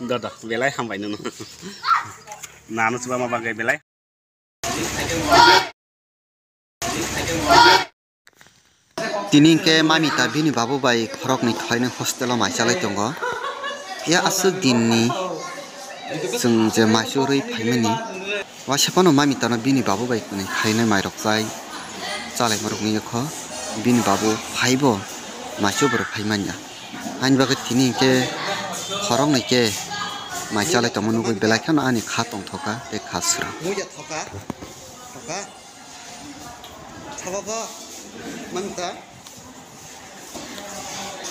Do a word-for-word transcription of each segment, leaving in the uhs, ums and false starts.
Dodo, belai hambai nono. Nano chuba ma bagwi belai. Tini hwnkhe mamita bini babu bai khoroknwi khlainwi hostel o mai chalai tongo. Ya aswk dinni chwng je mai churwi phaimani, waisa phano mamitano bini babu bai kwnwi khlainai mairok chai chalaima rok wngya kho. Bini babu phaibo mai chubo rw phaimanya. Ani bagwi tini hwnkhe khoroknwi khe mai chalai tongma nugwi belai kheno ani kha tongthoka tei kha swrang. Muya thoka, thoka. Sabo bo manta.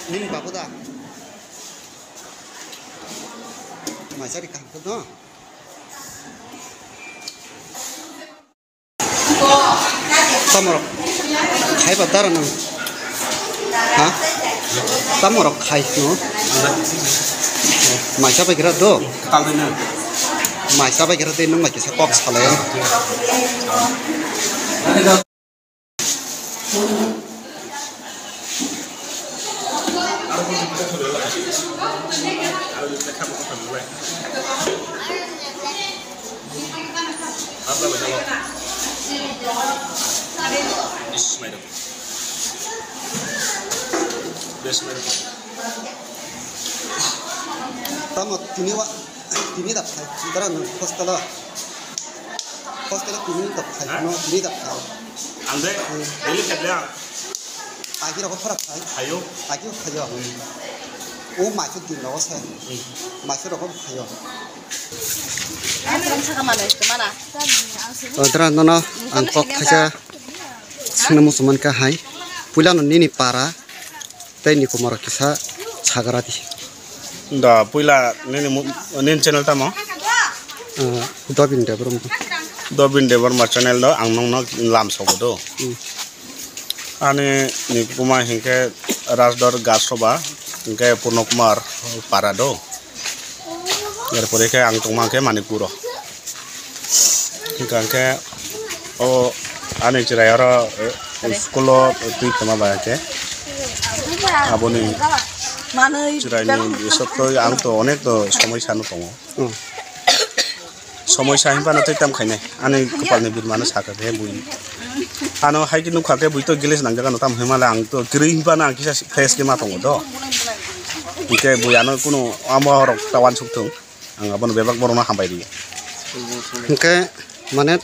Nini babu da. Mai chari kaham khe no. Tamorok khai ba dara nang. Ha? Tamorok khai no. Mai chabai gira do. Tal de na. Mai chabai gira de nang mai kisa kok salai. Tamo tini wa, tini da phai, dara nang hostel o. Hostel o tini da phai, ha? No tini da phai. Ang de, hmm, daily khatle ang. Agi rogo phara phai. Phaio. Agi phaio. Hmm. O maisu din rogo se. Hmm. Maisu rogo phaio. O dara nono ang kok thaisa. Sini musuman ka hai. Puila no nini para. Tei ni kumaro kisa sagra di. Da puila nini mu-, nini channel tamo? Ah, Dobin Debbarma. Dobin Debbarma channel do ang nongno lam sogo do. Hmm. Ani ni kuma hinkhe Rajdor Gasoba, hinkhe Purno Kumar para do. Erpore khe ang tongma khe Manipuro. Hingka khe o ani chwrai oro, eh, school o twi tongma bai khe aboni chwraini isok to ang to onek to somoi sano tongo. Hmm. Somoi sa hinphano tei tam khainai ani kwpalni birmano sakha khe bui. Ano hai khe nukha khe bui to gilis nangjak ano tam hinmale ang to kwrwi hinphano ang kisa fresh khe ma tongo do. Hingkhe bui ano kunu amo rok ta uansuk thung. Ang abono bebak borokno hambai rio. Hingkhe mane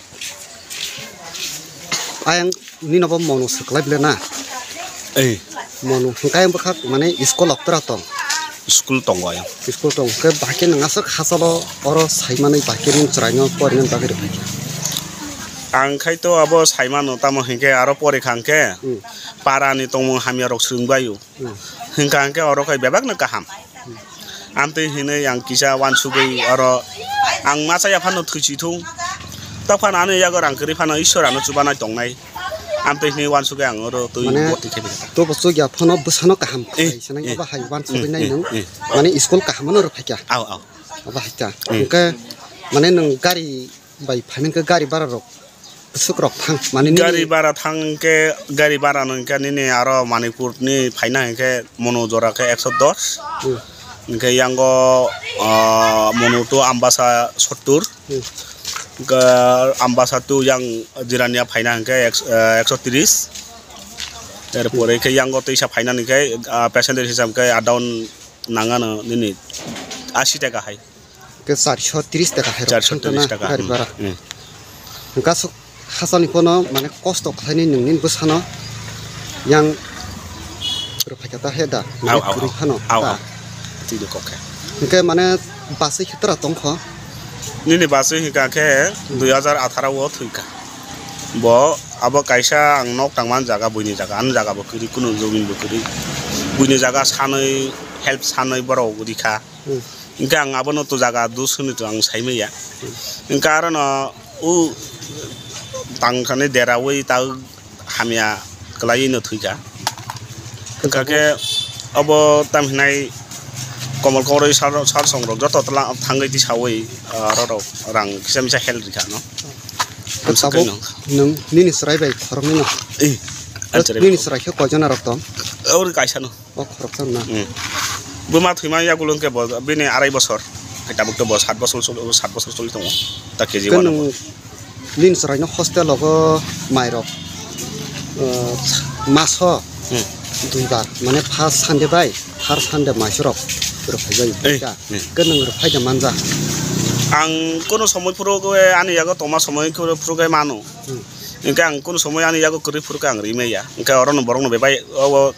ayang nino bo mono swklai bile na? Ei. Mono hingkhe ayang bwkhak mane school oktra tong? School tongo ayang. School tong. Hingkhe bahai khe nwng aswk hachalo oro saimanwi bahai khe nwng chwraino porinani bagwi rwphai kha? Ang khai to abo saimano tamo hingkhe aro pori kha hingkhe, hmm, parani tongmung hamya rok swrwng baio. Hmm. Hingkha hingkhe oro khai bebakno kaham. Amtwi hinwi ang kisa uansugwi oro ang masa yaphano thwichithung. Tokphano ani yago rang kwrwi phano Ishwar ano chubanai tongnai. Amtwi hinwi uansugwi ang oro twi mane boti khe. To bo chuk yaphano bwsano kaham eh, khlai sanai eh, abo hai uansugwi eh, nai eh, nwng. Eh. Mane school kaham ano rw phaikha. Au, au. Abo hai kha. Eh. Hingkhe mane nwng gari bai phaimani khe gari bara rok bwswk rok thang mani nini gari bara thang khe gari bara no hingkhe nini aro Manipur ni phaina hingkhe mono jora khe ekso dos. Hmm. Hingkhe yango, ah, mono to Ambasa sottur. Hmm. Hingkhe Ambasa to yang Jirania phaina hingkhe ek-, eh, ekso tris. Er pore khe yango teisa phainani khe, ah, passenger hisab khe up down nangano nini asi taka hai. Ke charso tris taka hai rok charso tris taka, gari hmm, bara. Hmm. Hingkha aswk hachal ni phano mane kosto khlainai nwng nini bwsano yang rwphaikha ta he da, mane au, au, kwrwi phano au, ta. Au. Tini kok khe. Hingkhe mane baswi khe tra tongkho. Nini baswi hingkha khe dui hajar atharo o thwikha. Bo abo kaisa ang nok tangma jaga buini jaga, ani jaga bo kwrwi, kunu jobin bo kwrwi. Buini jaga sanwi help sanwi borok rikha. Hmm. Hingke ang abono to jaga dus hwnwi to ang saimaya. Hingke arono o tangthani deraui ta hamya kwlaiwi no thwikha. Hingkha khe obo tam hinai komol kokroi sar, sar songrok joto tla thangwi tisaui, ah, aro rok rang kisa misa help rikha no. Tabuk nwng nini chwrai bai khoroknwi no? Eh, ani chwrai bai nini khorok. Chwrai khe koijona rok tong? Ori kaisa no. O khoroksa na. Hmm. Buma thwima yagulo hwnkhe bo bini arai bosor. Hai tabuk to bo sat bosor choli, sat bosor choli tongo. Ta K G one. Nini chwraino hostel rogo mairok, uh, maso Hmm. duibar, mane first Sunday bai third Sunday maisorok rwphaibai. Eh, Ka, eh. Ke nwng rwphai da manja? Ang kono somoi phuru ani yago tongma somoi phuru khe mano. Hmm. Hwnkhe ang kono somoi ani yago kwrwi phuru khe ang rimaya. Hwnkhe orono borokno bebai o, o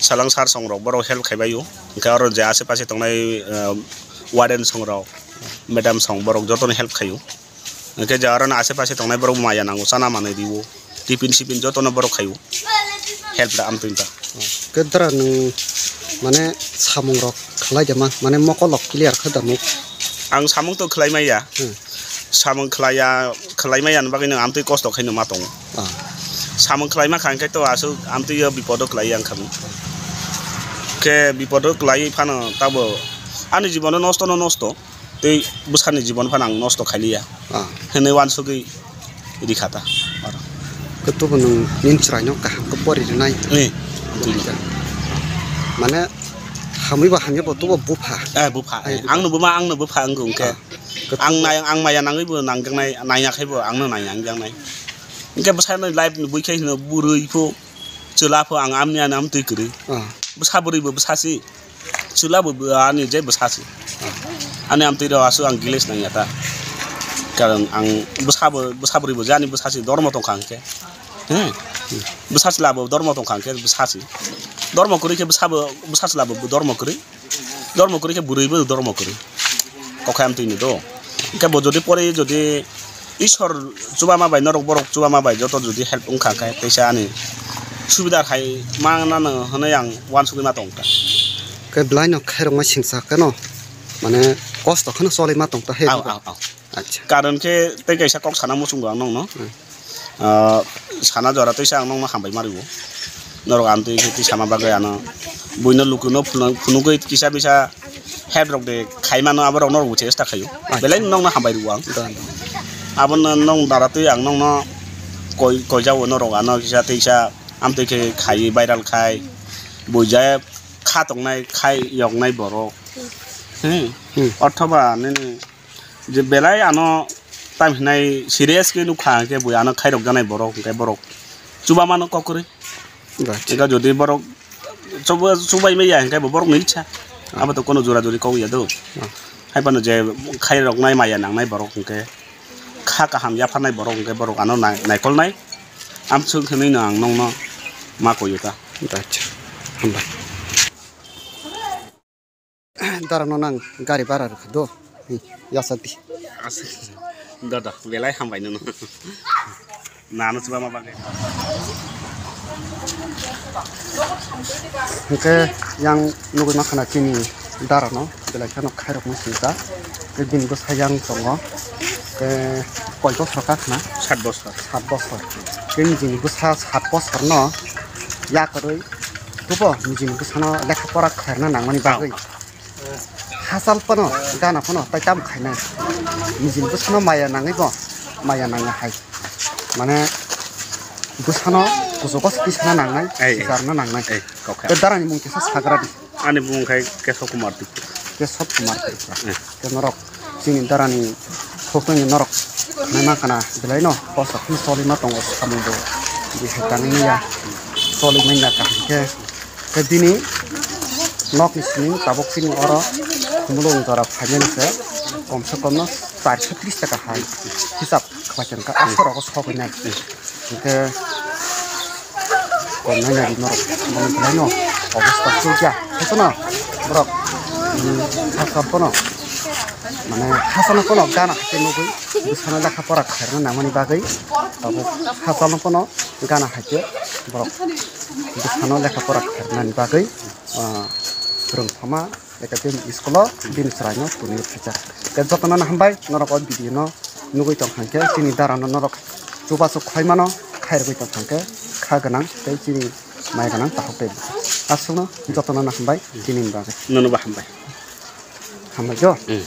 salang sar songrok borok help khaibaio. Hwnkhe oro je ashe pashe tongnai, uh, warden songrok, madam song borok jotono help khaio. Hwnkhe je aro no ashe pashe tongnai borok maya nango, chana manwi rio, tiffin sipin jotono borok khaio, help da amtwini ta. Khe dara nwng mane samung rok khlai de ma, mane mokol rok clear kha da nuk? Ang samung to khlai maya, Hmm. samung khlaiya, khlai maya ni bagwi no amtwi kosto khaino ma tongo. Ah. Samung khlai ma kha hwnkhe to aswk amtwi o bipodo khlai yang kha. Khe bipodo khlai phano tabo ani jibono nosto no nosto. Tei bwsani jibon phano ang nosto khailiya, Ah. hwnwi uansugwi rikha ta oro. Khe tobo nwng nini chwraino kaham khe pori rwnai. Eh, twi. Mane hamwi bo hamya bo tobo bupha. Eh, bupha, eh. Ai, bupha. Angno buma, angno bupha wngkha hwnkhe. Ah. Ang nai-, ang maya nangwi bo nangjaknai, naiya khai bo angno naiya wngjaknai. Hwnkhe bwsano life ni buikhe hino bwrwi pho, chwla pho ang amni ani amtwi kwrwi. Ah. Bwsa bwrwi bo bwsa si. Chwla bo bo ani je bwsa se. Ani amtwi rok aswk ang giles nangya ta. Karon ang bwsa bo, bwsa bwrwi bo je ani bwsa se dormo tong kha hwnkhe. Hmm. Bwsa chwla bo dormo tong kha hwnkhe bwsa se. Dormo kwrwi khe bwsa bo, bwsa chwla bo dormo kwrwi. Dormo kwrwi khe bwrwi bo dormo kwrwi. Kokhai amtwi ni do. Hwnkhe bo jodi pore jodi Isor chubama bai norok borok chubama bai joto jodi help wngkha khe teisa ani subida khai mananw hwnwi ang uansugwi ma tongkha. Khe bwlaino khairokma singsa kheno mane kosto kheno choli ma tongkha he. Au, au, au. Acha. Karon khe tei kaisa kok sana muchungo ang nongno. Hmm. Ah, sana jora teisa ang nongno hambai mario. Norok amtwi khe twi sama bagwi ano buino lukuno phunu-, phunugwi kisa misa help rok de khaimano aborok norok bo chesta khaio. Acha. Belai nokno hambai rwo ang. Da, da. Abono nong dara twi ang nokno koi, koijao norok ano kisa teisa amtwi khe khai viral khai buija kha tongnai khai yoknai borok. Hmm. Hmm. Othoba nini je belai ano tam hinai serious khe nukha hwnkhe bui ano khairok janai borok hwnkhe borok chubamano kok kwrwi. Right. Ega jodi borok chuba-, chubai maya hwnkhe bo borokni icha. Ah. Abo to kono jora jori kok ya do. Ah. Hai phano je khairoknai maya nangnai borok hwnkhe kha kaham yapharnai borok hwnkhe borok ano nai-, naikolnai. Amswk hinwi no ang nokno ma koyo ta. Right. Hambai. Dara no nang gari bara rwkha do. Hi, yasa di. Dada, belai hambai nono. Nano chuba ma bagwi. Hwnkhe yang nugwi mankha na chini dara no, belai kheno khairok no singkha. Tei bini bwsa yang tongo. Tei koi bosor kha khna? Sat bosor. Sat bosor. Tei nijini bwsa sat bosor no yakarwi tubo nijini bwsano lekha pora khairna nangmani bagwi. Hachal phano, gana phano, tai tamo khainai. Nijini bwsano maya nangwi bo, maya nangya hai. Mane, bwsano kuchugo twi sana nangnai, Ei, ei. Sijarna nangnai. Ei, kok kha. Tei darani mung kisa sagra di. Ani bumung khai Kesab Kumar Tripura. Kesab Kumar Tripura. Eh. Tei norok chini darani phuknwi norok khnai ma khna belai no kosto kheno choli ma tongo samung bo. Bihai tangwi manya choli manya kaham khe. Khe bini nokni simi tabuk chini oro khumulwng jora phaimani se komse komno charsho tris taka hai hisab khlai khe wngkha, aso rogo sogwi nai. Hingkhe komnai nai norok bono belai no obosta chukya. Khe phano borok, um, hachal phano, mane hachal phano gana hai khe nugwi bwsano lekha pora khairokna nangmani bagwi tabuk hachal phano gana hai khe borok bwsano lekha pora khairoknani bagwi, ah, Rwngthoma Academy School o bini chwraino tuni phaijak. Tei jotono no hambai, norok o video no nugwi tong kha khe, chini dara no norok chubachu khlai mano, khairogwi tong kha khe, kha gwnang tei chini mai gwnang takhuk tei. Aswkno jotono no hambai, chini bagwi. Nono bo hambai. Hambai jo? Hmm.